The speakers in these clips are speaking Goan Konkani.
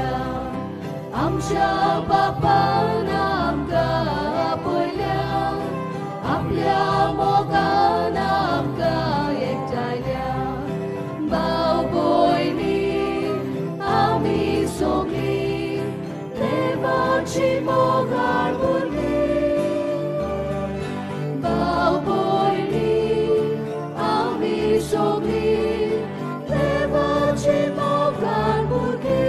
दवरल्या आमच्या बापान आमकां आपयल्या आपल्या मोगान आमकां एकठांयल्या भाव भयणी आमी सगळीं देवाची मोगाळ भुरगीं भाव भयणी आमी सगळीं देवाची मोगाळ भुरगीं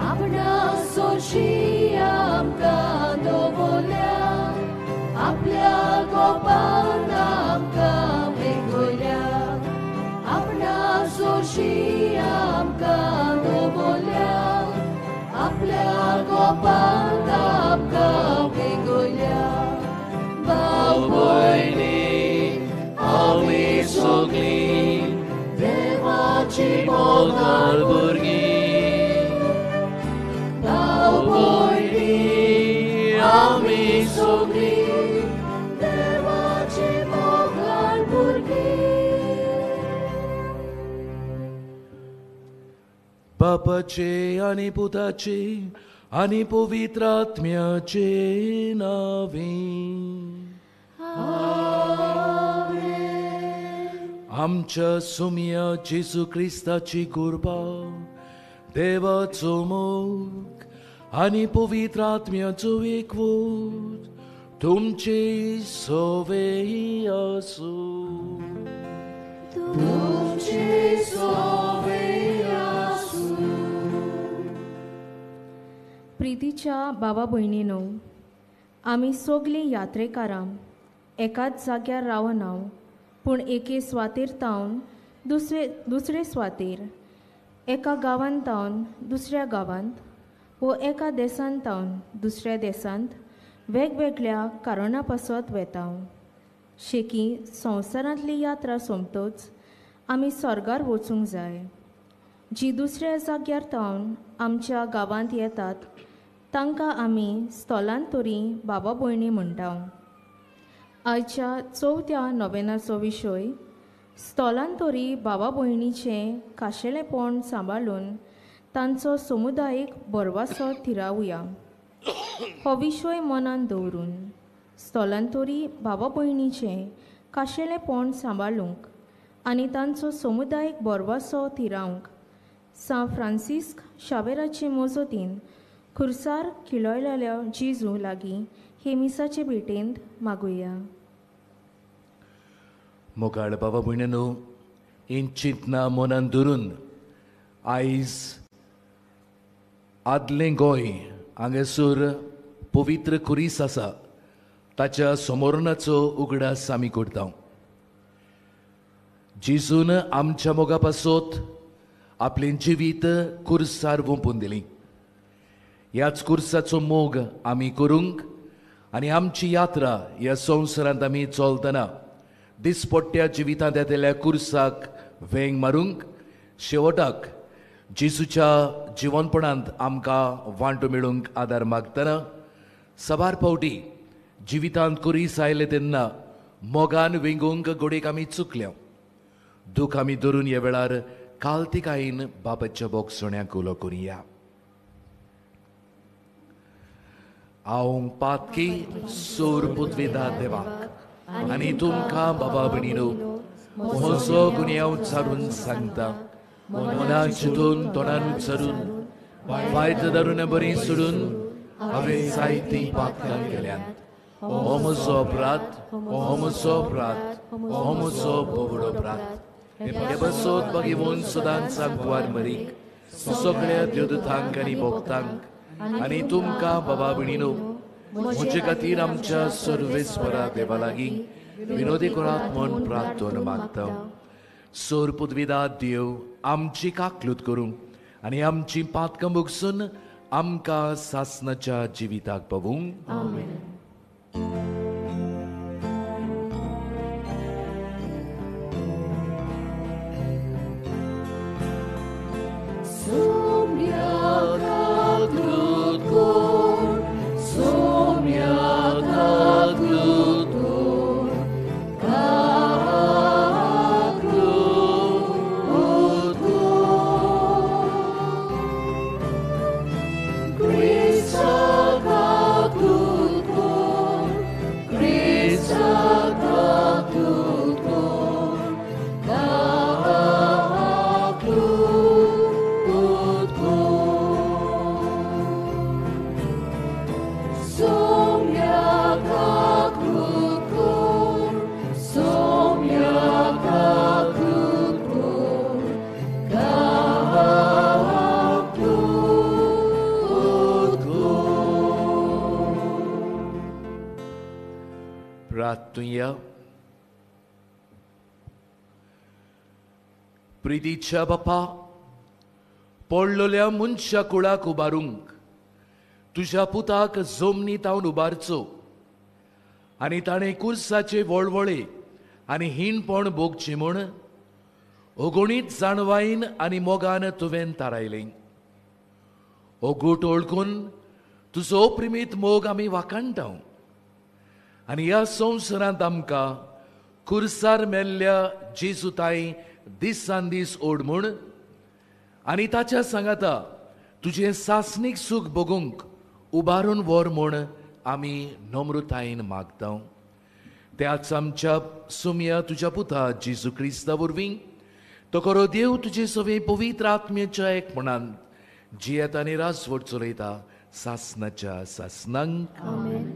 आपणा सोशी आमकां दवरल्या आपल्या गोपान आमकां वेगळ्या आपणा सोशी आमकां दवरल्या आपल्या गोपान आमकां वेगळ्या भाव भयणी आमी सगळीं देवाची मोगाळ भुरगीं भाव भयणी आमी सगळीं देवाची मोगाळ भुरगीं. बापाचे आनी पुताचे आनी पवित्र आत्म्याचे नांवे. आमच्या सुम्या जेजू क्रिस्ताची कृपा देवाचो मोग आनी पवित्र आत्म्याचो एकवट तुमचे सवे आसूं. तुमचे सवे आसूं. प्रितीच्या बाबा भयणीनो, आमी सगलीं यात्रेकारां एकाच जाग्यार रावना पूण एके स्वातेर तावन दुसरे स्वातेर, एका गांवांत तावन दुसऱ्या गांवांत वो एका देशांत तावन दुसऱ्या देशांत वेगवेगळ्या कारणां पासत वेता. शेकी संवसारांतली यात्रा सोंपतच आमी स्वर्गार वचूंक जाय. जी दुसऱ्या जाग्यार तावन आमच्या गांवांत येतात तांकां आमी स्थलांतरी बाबा भयणी म्हणटा. आयच्या चवथ्या नोवेनाचो विशय स्थलांतरी बाबा भयणीचें खाशेलेपण सांबाळून तांचो समुदायीक भरवासो थिरावया. हो विशय मनांत दवरून स्थलांतरी बाबा भयणीचें खाशेलेपण सांबाळूंक आनी तांचो समुदायीक भरवासो थिरावंक सांत फ्रांसिस्क शावेराचे मजतीन खुर्सार खिळयलेल्या जेजू लागीं हे मिसाचे भेटेंत मागुया. मोगाळ बाबा भयणीनो, हीं चिंतनां मनांत धरून आयज आदलें गोंय हांगासर पवित्र खुरीस आसा ताच्या समोरणाचो उगडास आमी करता. जेजून आमच्या मोगा पासत आपलें जिवीत खुर्सार वोंपून दिली. ह्याच खुर्साचो मोग आमी करूंक आनी आमची यात्रा ह्या संवसारांत आमी चलतना दिसपट्ट्या जिवितांत येतल्या खुर्साक वेंग मारूंक शेवटाक जेजूच्या जिवनपणांत आमकां वांटो मेळूंक आदार मागतना साबार फावटी जिवितांत खुरीस आयले तेन्ना मोगान वेंगूंक गोडेक आमी चुकल्या. दूख आमी धरून ह्या वेळार कालतिकायेन बाबाच्या बोगसण्याक उलो करुया. हांव पातकी सोर पुतवेदा देवाक आनी तुमकां बाबा भयणीनो म्हजो गुन्यांव चारून सांगता. मनान चिंतून तोंडान उच्चारून वायट धरून बरी सोडून हांवें जायतीं पातकां केल्यांत. हो म्हजो अपराध, हो म्हजो अपराध, हो म्हजो बोवडो अपराध. हे बसोत बघिवून सदांच सांकवार मरीक सगळ्या देवदूतांक आनी भक्तांक आनी तुमकां बाबा भयणीनो म्हजे खातीर आमच्या सर्वेस्परा देवा लागीं विनोदी करात म्हूण प्रार्थना मागता. सोर पुदविदा देव आमची काकलूत करूं आनी आमची पातकां भोगसून आमकां सासनाच्या जिविताक पावूं. प्रार्थुया. प्रितीच्या बापा, पडलेल्या मनशा कुळाक उबारूंक तुज्या पुताक जमनी तावन उबारचो आनी ताणें कुर्साचे वळवळे आनी हीणपण भोगचें म्हूण अगणीत जाणवायन आनी मोगान तुवें थारायलें. अगूट ओळखून तुजो अप्रिमीत मोग आमी वाखाणटा आनी ह्या संवसारांत आमकां कुर्सार मेल्ल्या जेजू ताई दिसान दीस ओड म्हूण आनी ताच्या सांगाता तुजें सासणीक सूख भोगूंक उबारून व्हर म्हूण आमी नम्रतायेन मागता. त्याच आमच्या सुमया तुज्या पुता जेजू क्रिस्ता वरवीं तो खरो देव तुजे सवे पवित्र आत्म्याच्या एकपणान जियेत आनी राजवट चलयता सासनाच्या सासनांक. आमेन.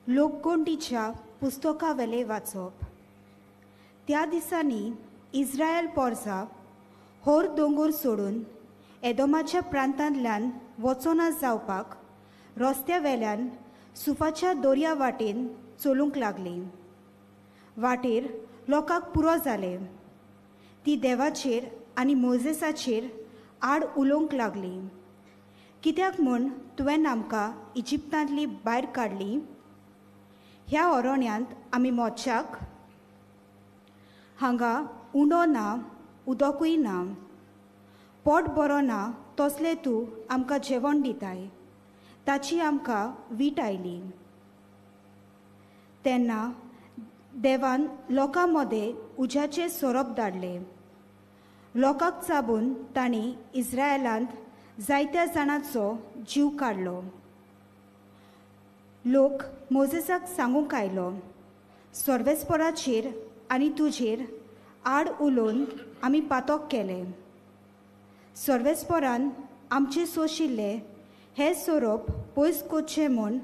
लोकगोंडीच्या पुस्तकावेले वाचप. त्या दिसांनी इस्रायल पोरसा होर दोंगर सोडून एदोमाच्या प्रांतांतल्यान वचोना जावपाक रस्त्या वेल्यान सुफाच्या दोरया वाटेन चलूंक लागली. वाटेर लोकांक पुरो जालें. ती देवाचेर आनी मोजेसाचेर आड उलोवंक लागली, कित्याक म्हूण तुवें आमकां इजिप्तांतली भायर काडली? ह्या अरण्यांत आमी मोच्याक हांगा उंडो ना, उदकूय ना, पोट बरो ना, तसलें तूं आमकां जेवण दिताय, ताची आमकां वीट आयली. तेन्ना देवान लोकां मदें उज्याचे सोरोप धाडले. लोकांक चाबून तांणी इस्रायलांत जायत्या जाणांचो जीव काडलो. लोक मोजेसाक सांगूंक आयलो, सर्वेस्पराचेर आनी तुजेर आड उलोवन आमी पातक केलें. सर्वेस्परान आमचे सोशिल्ले हे सोरोप पयस करचे म्हूण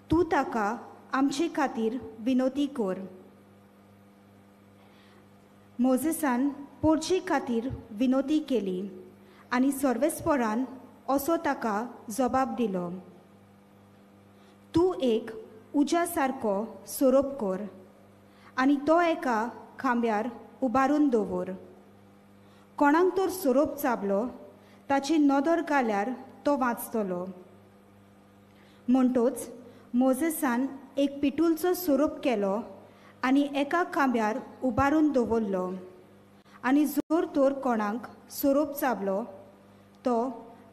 तूं ताका आमचे खातीर विनोती कर. मोजेसान पोरचे खातीर विनोती केली आनी सर्वेस्परान असो ताका जबाब दिलो, तूं एक उज्या सारको सोरोप कर आनी तो एका खांब्यार उबारून दवर. कोणाक तर सोरोप चाबलो ताची नदर घाल्यार तो वाचतलो. म्हणटोच मोजेसान एक पिटूलचो सोरोप केलो आनी एका खांब्यार उबारून दवरलो आनी जोर तोर कोणाक सोरोप चाबलो तो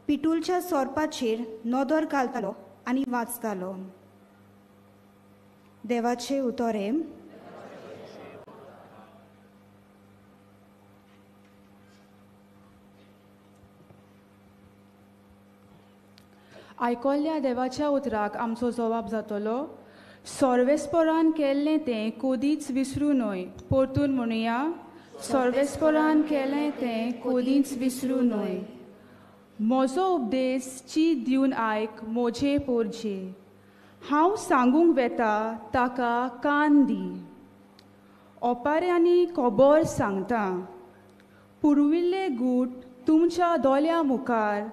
पिटूलच्या सोरपाचेर नदर घालतालो आनी वाचतालो. देवाचे उतरे. आयकल्ल्या देवाच्या उतराक आमचो जबाब जातलो, सर्वेस्परान केल्लें तें कोदीच विसरूं न्हय. परतून म्हणुया, सर्वेस्परान केलें तें कोदीच विसरूं न्हय. म्हजो उपदेश चीत दिवन आयक म्हजे पोरजे, हांव सांगूंक वेता ताका कान दी. ओपाऱ्यांनी खबर सांगता, पुर्विल्ले गूट तुमच्या दोळ्यां मुखार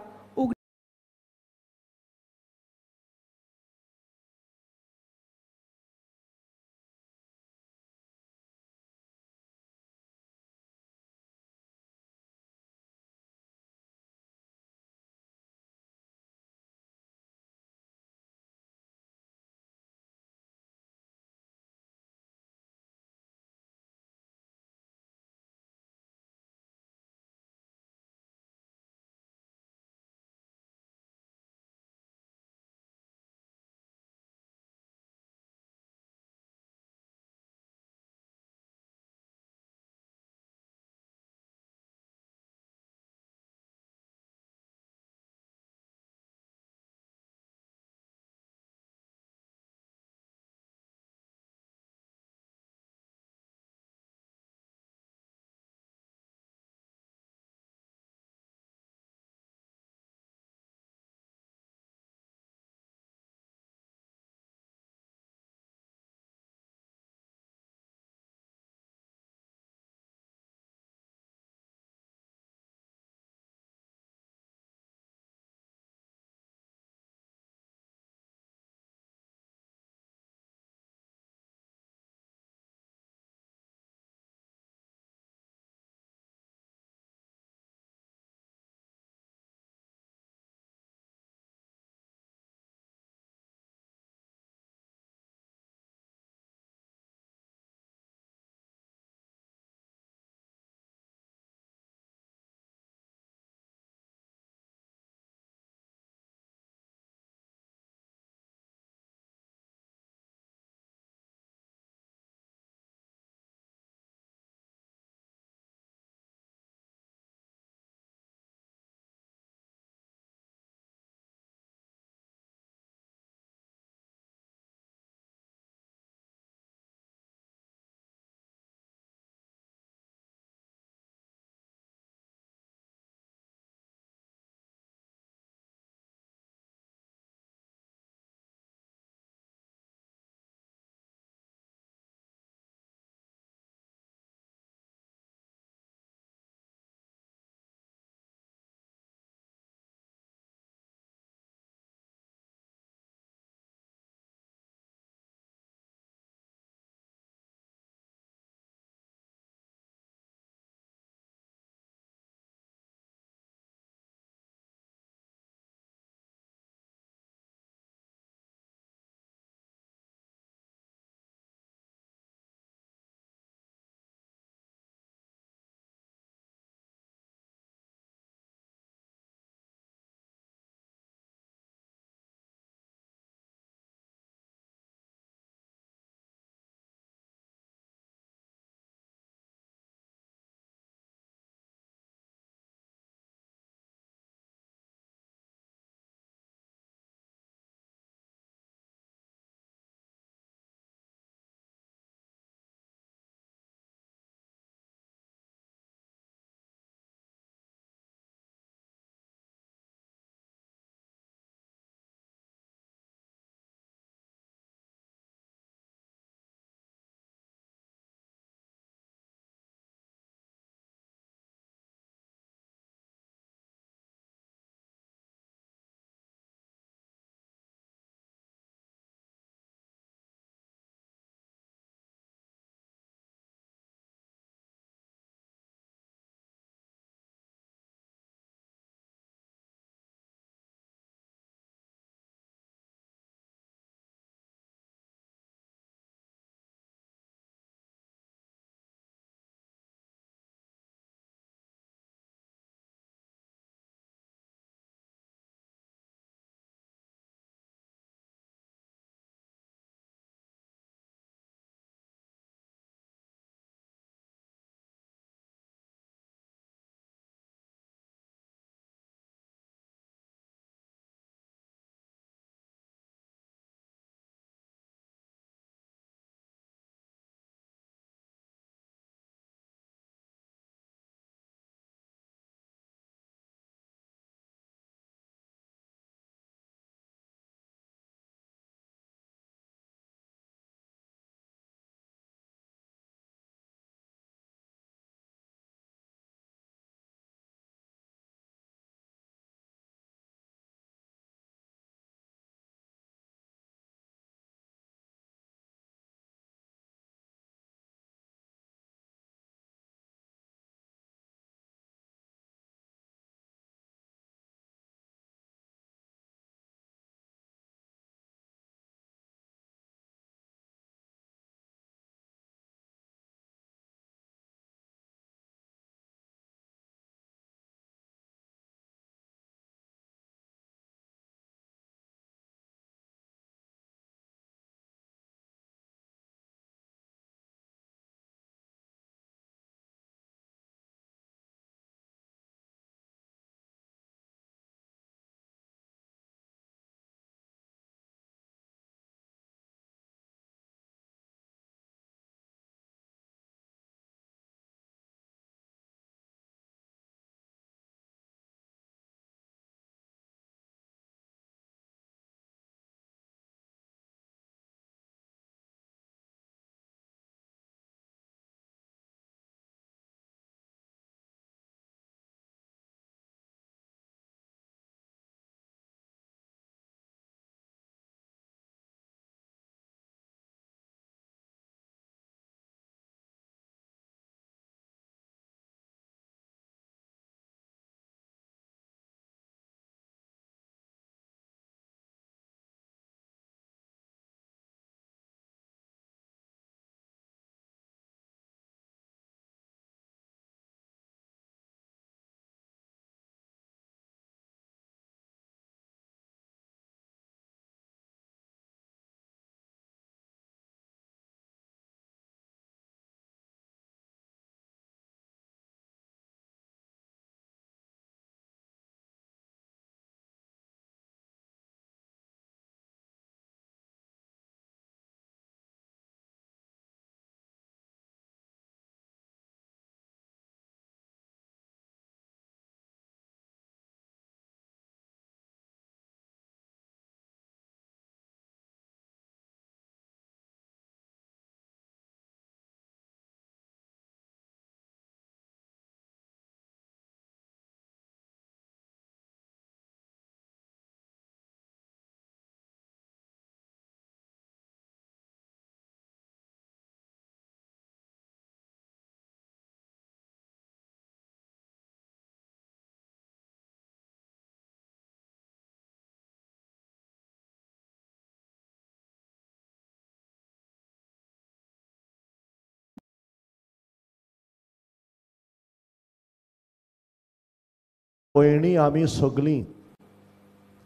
भयणी आमी सगळीं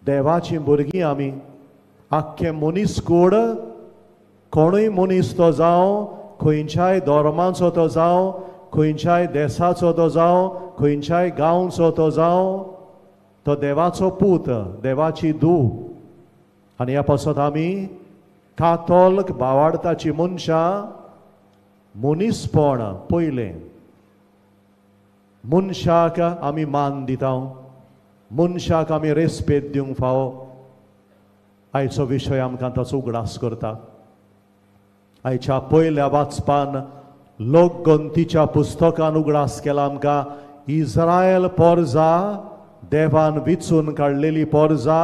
देवाचीं भुरगीं. आमी आख्खे मनीस कूड, कोणूय मनीस तो जावं, खंयच्याय धर्माचो तो जावं, खंयच्याय देसाचो तो जावं, खंयच्याय गांवचो तो जावं, तो देवाचो पूत, देवाची धूव. आनी ह्या पासत आमी कातोल्क भावार्थाची मनशां मनीसपण पयलें. मनशाक आमी मान दिता, मनशाक आमी रेस्पेद दिवंक फावो. आयचो विशय आमकां ताचो उगडास करता. आयच्या पयल्या वाचपान लोकगंतीच्या पुस्तकान उगडास केला आमकां. इस्रायल पोरजा, देवान विचून काडलेली पोरजा,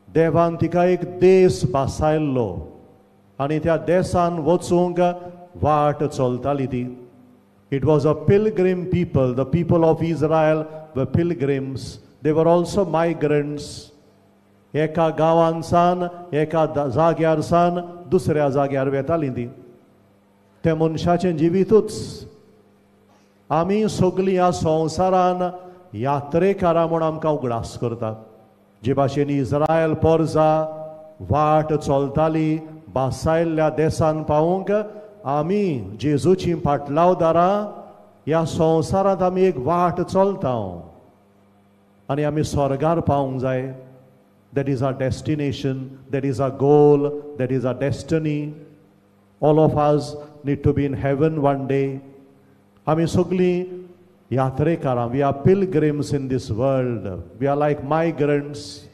देवान तिका एक देश भासायल्लो आनी त्या देसान वचूंक वाट चलताली ती. It was a pilgrim people. The people of Israel were pilgrims. They were also migrants. एका गांवांसान, एका जाग्यार सान दुसऱ्या जाग्यार वेताली ती. ते मनशाचें जिवितूच. आमी सगळीं ह्या संवसारान यात्रेकारां म्हूण आमकां उगडास करता. जे भाशेन इस्रायल पोरजा वाट चलताली भासायल्ल्या देसान पावूंक, आमी जेजूची फाटलावदारां ह्या संवसारांत आमी एक वाट चलता आनी आमी स्वर्गार पावूंक जाय. That is our destination, that is our goal, that is our destiny. All of us need to be in heaven one day. आमी सगळीं यात्रेकारां, we are pilgrims in this world, we are like migrants.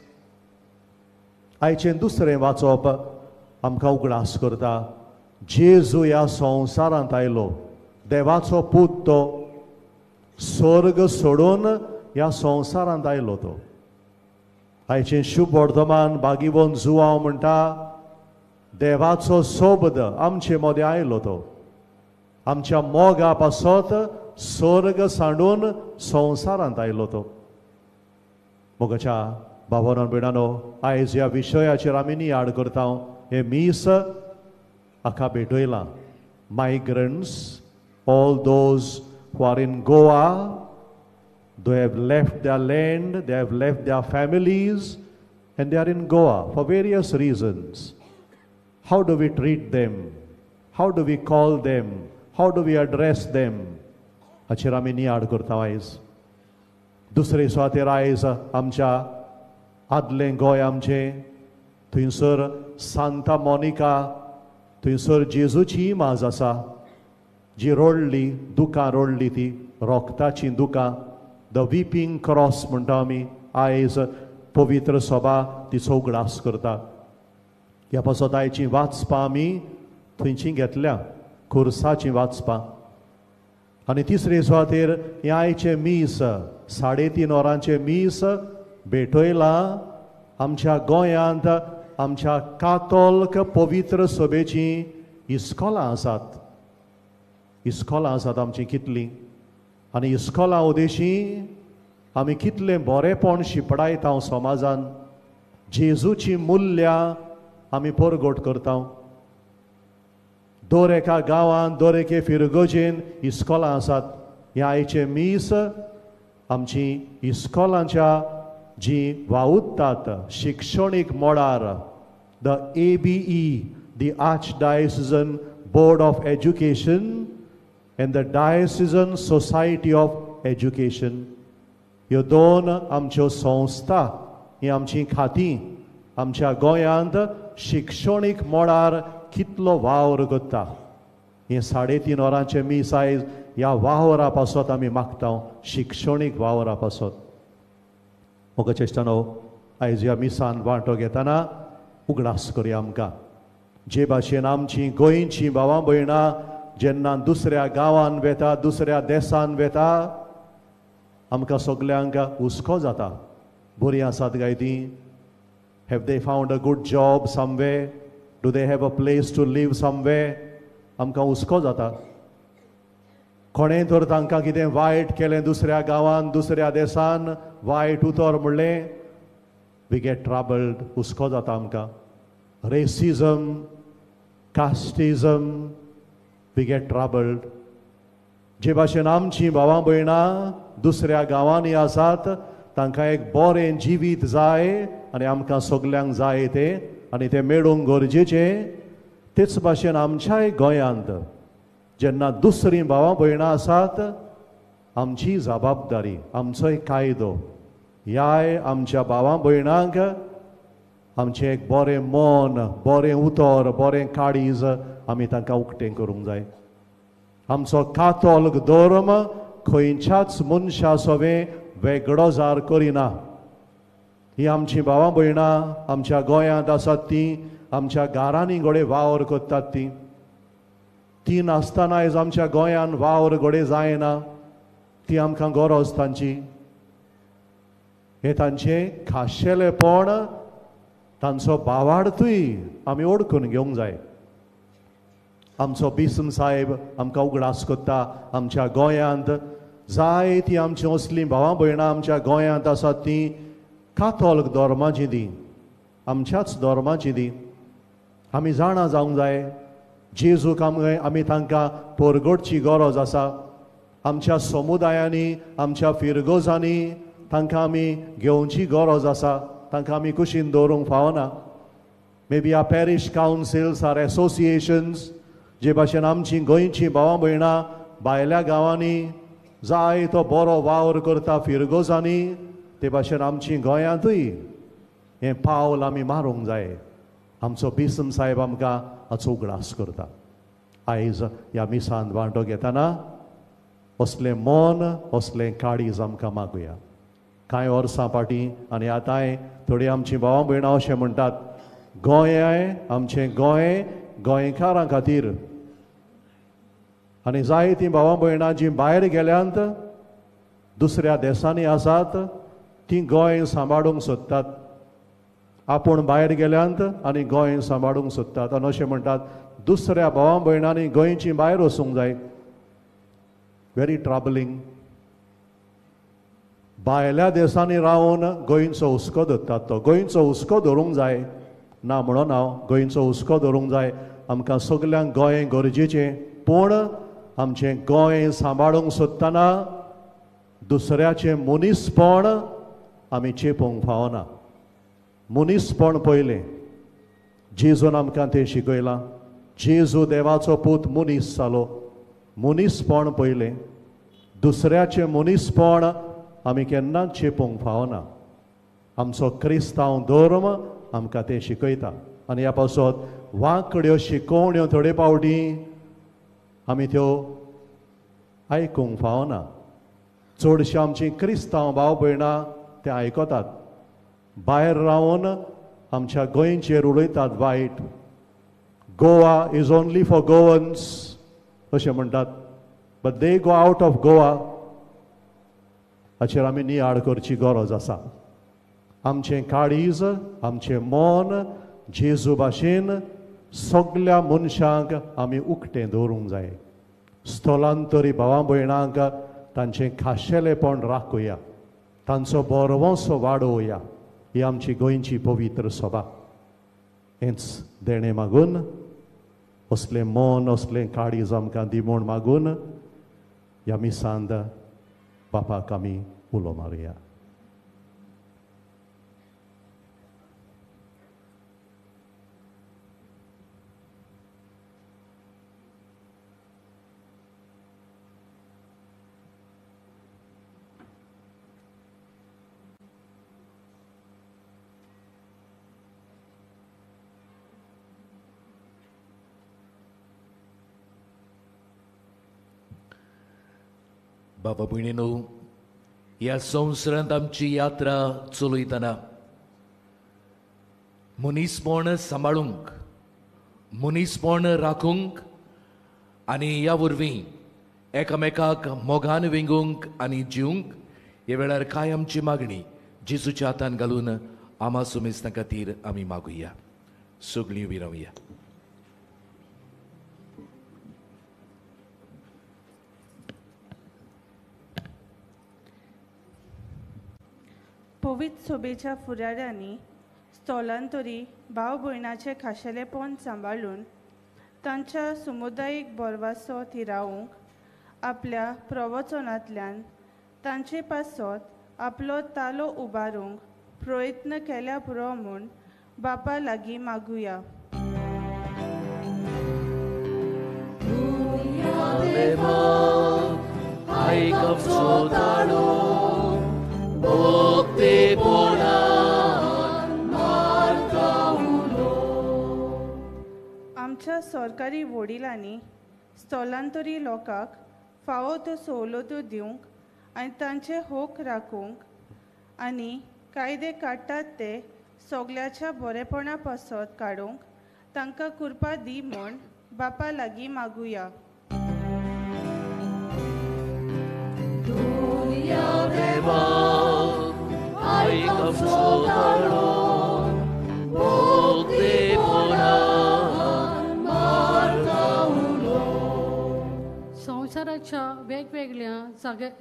आयचें दुसरें वाचप आमकां उगडास करता. जेजू ह्या संवसारांत आयलो, देवाचो पूत तो, स्वर्ग सोडून ह्या संवसारांत आयलो तो. आयचें शुभ वर्तमान बागीवन जुवांव म्हणटा, देवाचो सोबद आमचे मदें आयलो तो, आमच्या मोगा पासत स्वर्ग सांडून संवसारांत आयलो तो. मोगाच्या भावानो भयणानो, आयज ह्या विशयाचेर आमी नियाळ करता. हें मीस हाका भेटयलां. Migrants, all those who are in Goa, they have left their land, they have left their families, and they are in Goa for various reasons. How do we treat them? How do we call them? How do we address them? हाचेर आमी नियाळ करता आयज. दुसरे सुवातेर आयज आमच्या आदलें गोंय आमचें, थंयसर सांता मोनिका, थंयसर जेजूची इमाज आसा, जी रोडली, दुकां रोडली, ती रोगताचीं दुकां, the weeping cross म्हणटा आमी. आयज पवित्र सभा तिचो उगडास करता. ह्या पासत आयचीं वाचपां आमी थंयचीं घेतल्या, खुर्साचीं वाचपां. आनी तिसरे सुवातेर हें आयचें मीस, 3:30 वरांचें मीस भेटयलां आमच्या गोंयांत आमच्या कातोल्क पवित्र सभेचीं इस्कोलां आसात. इस्कोलां आसात आमचीं कितलीं, आनी इस्कोलां उदेशी आमी कितलें बरेंपण शिंपडायता समाजान. जेजूचीं मुल्यां आमी परगट करता. दर एका गांवांत, दर एके फिरगजेन इस्कोलां आसात. ह्या आयचें मीस आमची इस्कोलांच्या जी वावुरतात शिक्षणीक मळार, the ABE, the Archdiocesan Board of Education and the Diocesan Society of Education, ह्यो दोन आमच्यो संस्था, ही आमची खातीं आमच्या गोंयांत शिक्षणीक मळार कितलो वावर करता. हें 3:30 वरांचें मीस आयज ह्या वावरा पासत आमी मागता, शिक्षणीक वावरा पासत. मोगाचेश्टानो, आयज ह्या मिसान वांटो घेतना उगडास करया आमकां, जे भाशेन आमची गोंयची भावां भयणां जेन्ना दुसऱ्या गांवान वेता, दुसऱ्या देसान वेता, आमकां सगल्यांक हुस्को जाता. बरीं आसात काय तीं? Have they found a good job somewhere? Do they have a place to live somewhere? आमकां हुस्को जाता. कोणें तर तांकां कितें वायट केलें दुसऱ्या गांवान, दुसऱ्या देसान, वायट उतर म्हणलें, we get troubled, हुस्को जाता आमकां. Racism, casteism, we get troubled. जे भाशेन आमचीं भावां भयणां दुसऱ्या गांवांनी आसात तांकां एक बरें जिवीत जाय आनी आमकां सगल्यांक जाय तें आनी तें मेळूंक गरजेचें. तेच भाशेन आमच्याय गोंयांत जेन्ना दुसरीं भावां भयणां आसात आमची जबाबदारी, आमचोय कायदो ह्याय आमच्या भावां भयणांक आमचें एक बरें मन, बरें उतर, बरें काळीज आमी तांकां उक्तें करूंक जाय. आमचो कातोल्क धर्म खंयच्याच मनशा सवें वेगळो जार करिना. ही आमची भावां भयणां आमच्या गोंयांत आसात तीं आमच्या घरांनी घडये वावर करतात तीं, ती नासतना आयज आमच्या गोंयांत वावर घडये जायना, ती आमकां गरज तांची. हें तांचें खाशेलेपण, तांचो भावार्थूय आमी ओळखून घेवंक जाय. आमचो बिस्म साहेब आमकां उगडास करता आमच्या गोंयांत जायतीं आमचीं असलीं भावां भयणां आमच्या गोंयांत आसात तीं कातोल्क धर्माचीं, ती आमच्याच धर्माचीं. ती आमी जाणा जावंक जाय जेजूक आमी तांकां परगटची गरज आसा. आमच्या समुदायांनी, आमच्या फिरगोजांनी तांकां आमी घेवची गरज आसा, तांकां आमी कुशीन दवरूंक फावना. Maybe our parish councils or associations जे भाशेन आमची गोंयचीं भावां भयणां भायल्या गांवांनी जाय तो बरो वावर करता फिरगोजांनी, ते भाशेन आमची गोंयांतूय हें पावल आमी मारूंक जाय. आमचो बिस्म साहेब आमकां हाचो उगडास करता. आयज ह्या मिसांत वांटो घेतना असलें मन, असलें काळीज आमकां मागुया. कांय वर्सां फाटीं आनी आतांय थोडीं आमचीं भावां भयणां अशें म्हणटात, गोंय आमचें गोंय गोंयकारां खातीर. आनी जायतीं भावां भयणां जीं भायर गेल्यांत, दुसऱ्या देशांनी आसात, तीं गोंय सांबाळूंक सोदतात. आपूण भायर गेल्यांत आनी गोंय सांबाळूंक सोदतात आनी अशें म्हणटात दुसऱ्या भावां भयणांनी गोंयचीं भायर वचूंक जाय. Very troubling. भायल्या देशांनी रावन गोंयचो हुस्को धरतात, तो गोंयचो हुस्को धरूंक जाय ना म्हणून हांव, गोंयचो हुस्को धरूंक जाय. आमकां सगल्यांक गोंय गरजेचें, पूण आमचें गोंय सांबाळूंक सोदतना दुसऱ्याचें मनीसपण आमी चेपूंक फावना. मनीसपण पयलें, जेजून आमकां तें शिकयलां. जेजू देवाचो पूत मनीस जालो, मनीसपण पयलें. दुसऱ्याचें मनीसपण आमी केन्नाच चेपूंक फावना. आमचो क्रिस्तांव धर्म आमकां तें शिकयता. आनी ह्या पासत वांकड्यो शिकोवण्यो थोडे फावटी आमी त्यो आयकूंक फावना. चडशीं आमचीं क्रिस्तांव भाव भयणां ते आयकतात, भायर रावन आमच्या गोंयचेर उलयतात वायट. Goa is only for Goans अशें म्हणटात, but they go out of Goa. हाचेर आमी नियाळ करची गरज आसा. आमचें काळीज, आमचें मन जेजू भाशेन सगल्या मनशांक आमी उक्तें दवरूंक जाय. स्थलांतरी भावां भयणांक तांचें खाशेलेपण राखुया, तांचो बरवंसो वाडोवया. ही आमची गोंयची पवित्र सभा. हेंच देणें मागून, असलें मन, असलें काळीज आमकां दी म्हूण मागून ह्या मिसांत बापाक आमी उलो मारुया. बाबा भयणीनो, ह्या संवसारांत आमची यात्रा चलयतना मनीसपण सांबाळूंक, मनीसपण राखूंक आनी ह्या वरवीं एकामेकाक मोगान विंगूंक आनी जिवंक ह्या वेळार कांय आमची मागणी जेजूच्या हातान घालून आमा सुमेस्तां खातीर आमी मागुया. सगळीं उबी रावया. पवित्र सोबेच्या फुडाऱ्यांनी स्थलांतरी भाव भयणाचें खाशेलेपण सांबाळून तांच्या समुदायीक बोरवासो थिरावंक आपल्या प्रवचनांतल्यान तांचे पासत आपलो तालो उबारूंक प्रयत्न केल्या पुरो म्हूण बापा लागीं मागुया. आमच्या सरकारी वडिलांनी स्थलांतरी लोकांक फावो त्यो सवलत्यो दिवंक आनी तांचे हक राखूंक आनी कायदे काडटात ते सगळ्याच्या बरेपणा पासत काडूंक तांकां कृपा दी म्हूण बापा लागीं मागुया. संवसाराच्या वेगवेगळ्या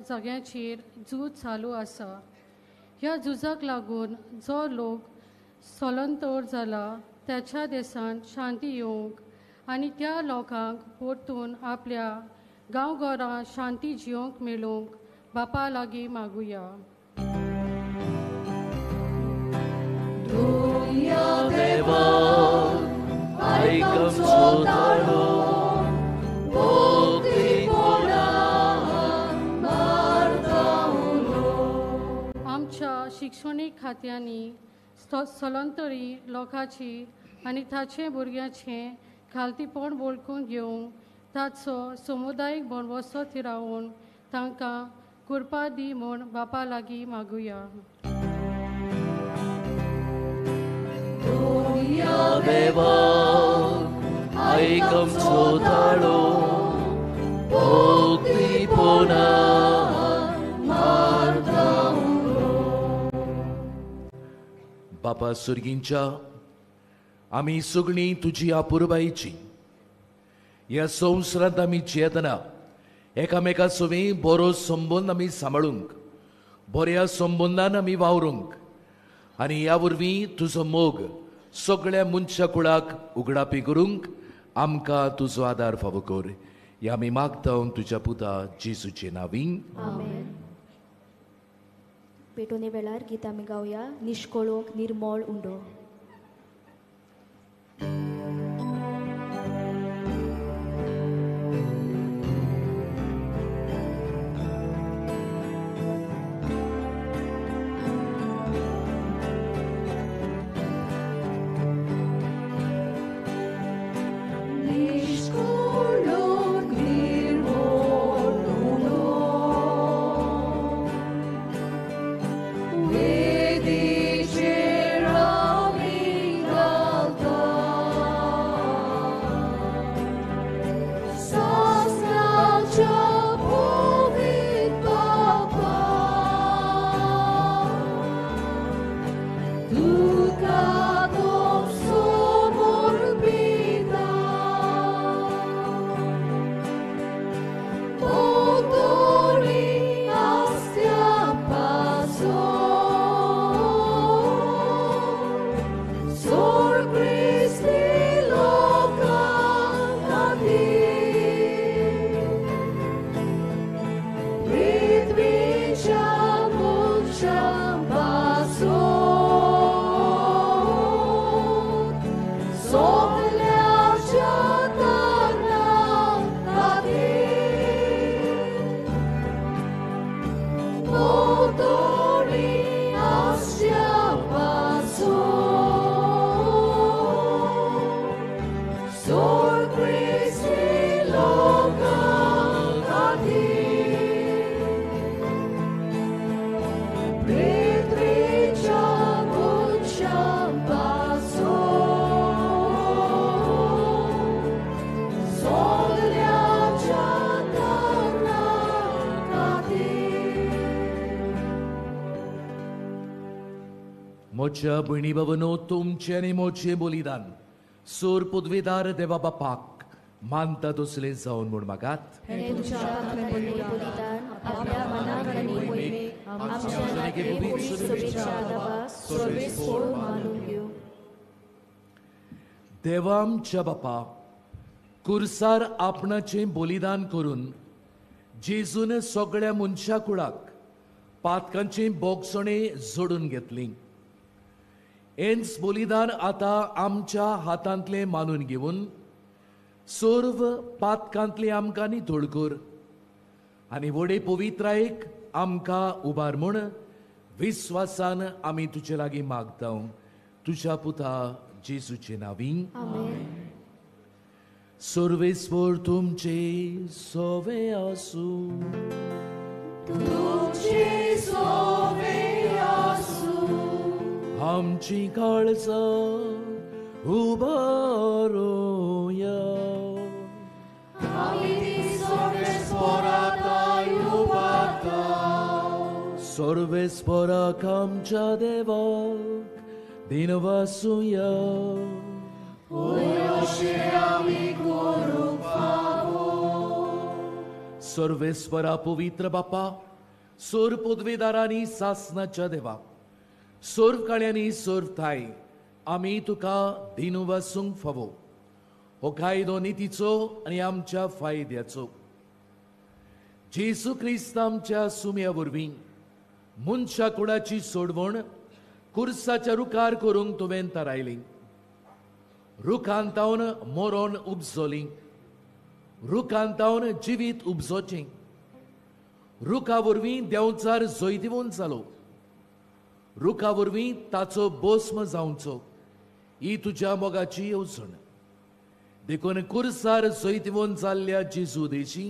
जाग्यांचेर झूज चालू आसा. ह्या झुजाक लागून जो लोक स्थलांतर जाला त्याच्या देशांत शांती येवंक आनी त्या लोकांक परतून आपल्या गांवघरा शांती जिवंक मेळूंक बापा लागीं मागुया. आमच्या शिक्षणीक खात्यांनी स्थलांतरी लोकांची आनी ताचे भुरग्यांचें खालतीपण वळखून घेवंक ताचो समुदायीक बंदोबस्त थिरावन तांकां कृपा दी म्हूण बापा लागीं मागुया. बापा सुर्गींच्या, आमी सगळीं तुजी अपुरबायेची. ह्या संवसारांत आमी जियेतना एकामेका सवी बरो संबंद आमी सांबाळूंक, बऱ्या संबंदान आमी वावरूंक आनी ह्या वरवीं तुजो मोग सगळ्या मनशा कुळाक उगडापी करूंक आमकां तुजो आदार फावो कर. ह्या आमी मागता तुज्या पुता जेजूचे नांवी. पेटोने वेळार गीत आमी गावया निश्कोळोंक निर्मळ उंडो. म्हज्या भयणी बाबांनो, तुमचें आनी म्हजें बलिदान सोर पदवेदार देवा बापाक मानता तसलें जावन म्हूण मागात. देवा आमच्या बापा, कुर्सार आपणाचें बलिदान करून जेजून सगळ्या मनशा कुळाक पातकांची बोगसणे जोडून घेतली. हेंच बलिदान आतां आमच्या हातांतलें मानून घेवन सर्व पातकांतले आमकां नितळ कर आनी व्हडे पवित्रायेक आमकां उबार म्हूण विस्वासान आमी तुजे लागीं मागता, तुज्या पुता जेजूचे नांवी. सर्वेस्पर तुमचे सोवे आसूं. तुमचे सोवे आसूं. आमची काळजां उबारुया. आमी ती सर्वेस्पराक उबारता. सर्वेस्पराक आमच्या देवाक दिनवासुया. सर्वेस्परा पवित्र बापा, सोर पदवेदारांनी सासनाच्या देवा, सोर काळ्यांनी सोर थाय, आमी तुका दिनवासूंक फावो. हो कायदो नितीचो आनी आमच्या फायद्याचो. जेजू क्रिस्त आमच्या सुम्या वरवीं मनशा कुळाची सोडवण कुर्साच्या रुखार करूंक तुवें थारायली. रुखान तावन मरण उपजली, रुखान तावन जिवीत उपजोचें. रुखा वरवीं देंवचार जैतिवंत जालो, रुखा वरवीं ताचो भस्म जावचो, ही तुज्या मोगाची येवजण. देखून कुर्सार जैतिवंत जाल्ल्या जेजू देशी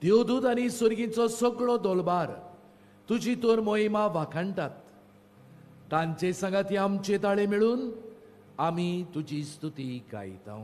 देवदूत आनी सर्गीचो सगळो दोलबार तुजी तर मोहिमा वाखाणटात. तांचे सांगाती आमचे ताळे मेळून आमी तुजी स्तुती गायता.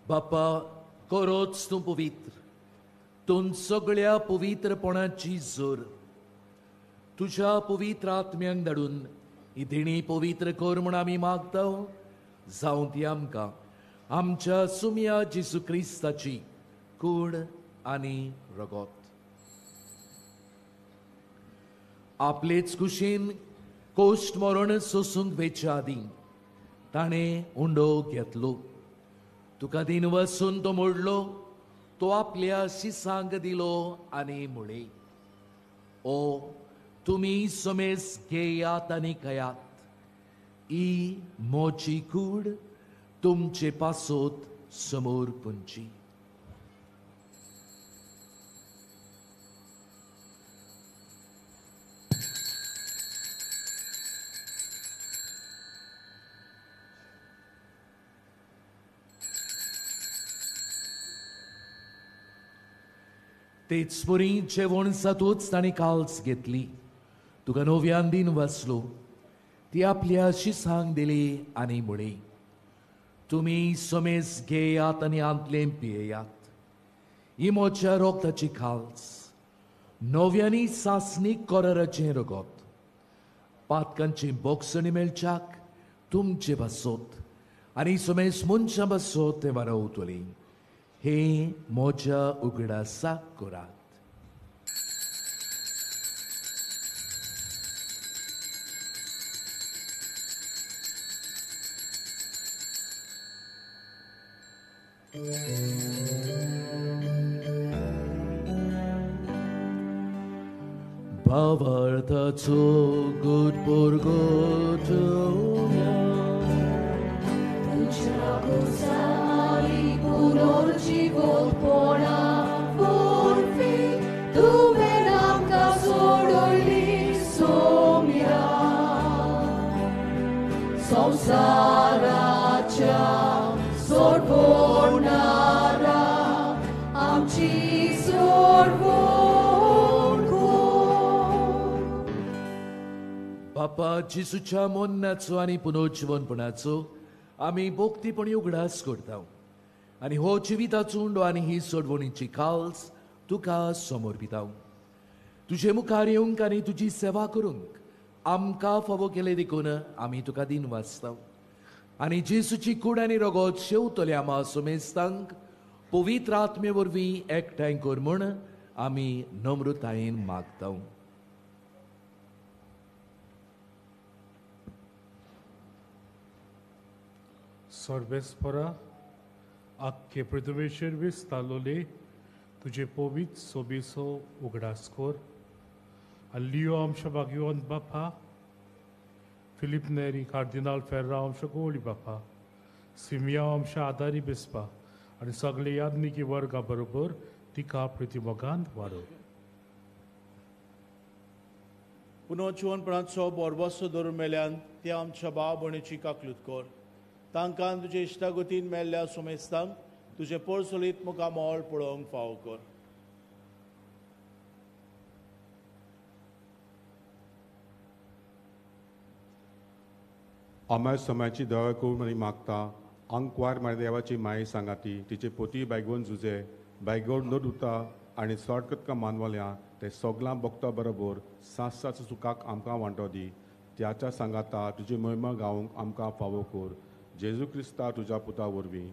बापा, करोच तूं पवित्र, तूं सगळ्या पवित्रपणाची जोर. तुज्या पवित्र आत्म्यांक धाडून ही देणी पवित्र कर म्हूण आमी मागता. जावं ती आमकां आमच्या सुम्या जेजू क्रिस्ताची कूड आनी रगत. आपलेच कुशीन कोश्ट मरण सोसूंक वेच्या आदीं ताणें उंडो घेतलो. तुका दिन वसून तो मोडलो, तो आपल्या शिसांक दिलो आनी म्हळें, ओ तुमी समेस घेयात आनी खायात, ही मोची कूड तुमचे पासत समोर पुंची. तेच परी जेवण जातूच ताणें काल्स घेतली, तुका नव्यान दिन वाचलो, ती आपल्या शिसांक दिली आनी म्हळी, तुमी समेस घेयात आनी आंतलें पियेयात, ही म्हज्या रोगताची खाल्स, नव्यानी सासणीक कराराचें रगत, पातकांची बोगसणी मेळच्याक तुमचे पासत आनी समेस मनशां पासत तें वारवतली. हे म्हज्या उगडासाक करात. भावार्थाचो गुटपुरगोट तुज्या गोसाली पुनर्जिवोतपणा वरवीं तुवें आमकां सोडयली सोम्या संवसाराच्या सोडवणारा आमची सोडवण कर. बापा जेजूच्या मोन्नाचो आनी पुनर्जिवनपणाचो आमी भोक्तीपणी उगडास करता आनी हो जिविताचो उंडो आनी ही सोडवणीची काल्स तुका समर्पिता. तुजे मुखार येवंक आनी तुजी सेवा करूंक आमकां फावो केले देखून आमी तुका दिन वाचता आनी जेजूची कूड आनी रगत शेवतल्या आमा सोमेस्तांक पवित्र आत्मे वरवीं एकठांय कर म्हूण आमी नम्रतायेन मागता. सर्वेस्परा आख्खे पृथ्वेचेर विस्तारलोले तुजे पवित्र सोबीचो उगडास कर आनी लियो आमच्या भाग्यवंत बापा, फिलीप नेरी कार्दिनाल फेर्रा आमच्या गोवळी बापा, सिमिया आमच्या आदारी बेसपा आनी सगळे यादनिकी वर्गा बरोबर तिका प्रतिमोगान वाडो. पुनर्जिवनपणाचो बोरबसो धरून मेल्यान त्या आमच्या भाव भयणीची काकलूत कर. तांकां तुजे इश्टागतीन मेल्ल्या सोमेस्तांक तुजें परसोलीत मुखामळ पळोवंक फावो कर. आम्हा समाची दया करून आनी मागता आंकवार मारदेवाची माई सांगाती तिचे पोती बायगोन जुजे बायगोन न दुता आनी स्वार्थ मानवल्या ते सगळां भक्ता बरोबर सास सुखाक आमकां वांटो दी. त्याच्या सांगाता तुजी महिमा गावंक आमकां फावो कर. जेजू क्रिस्ता तुज्या पुता वरवीं.